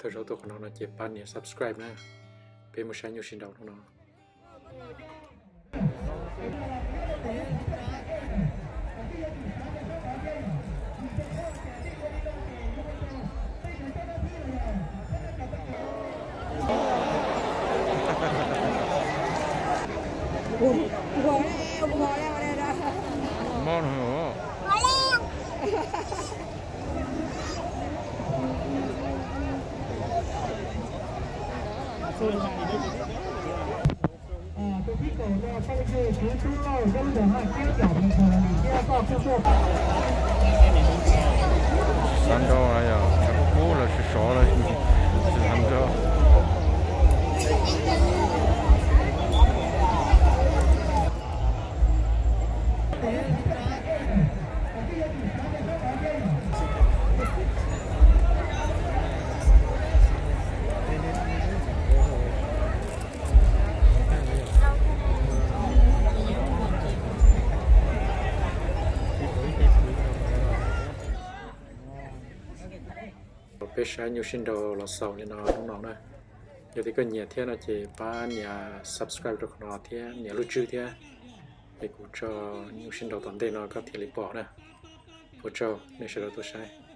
Thawj zaug tuaj qhov no no ces pab nias subscribe na. Peb mus saib nyuj sib nraus hnub no. Mob no. Xav nrau yog kub kub los sov sov los tsis xav nrau. Peb saib nyuj sib nraus los xaus li no hnub no na. Yog tias koj nyiam thiab no ces pab nias subscribe rau qhov no thiab nias lub tswb thiab, es kuv tso nyuj sib nraus tom ntej no koj thiaj li pom na. Ua tsaug nej sawv daws tuaj saib.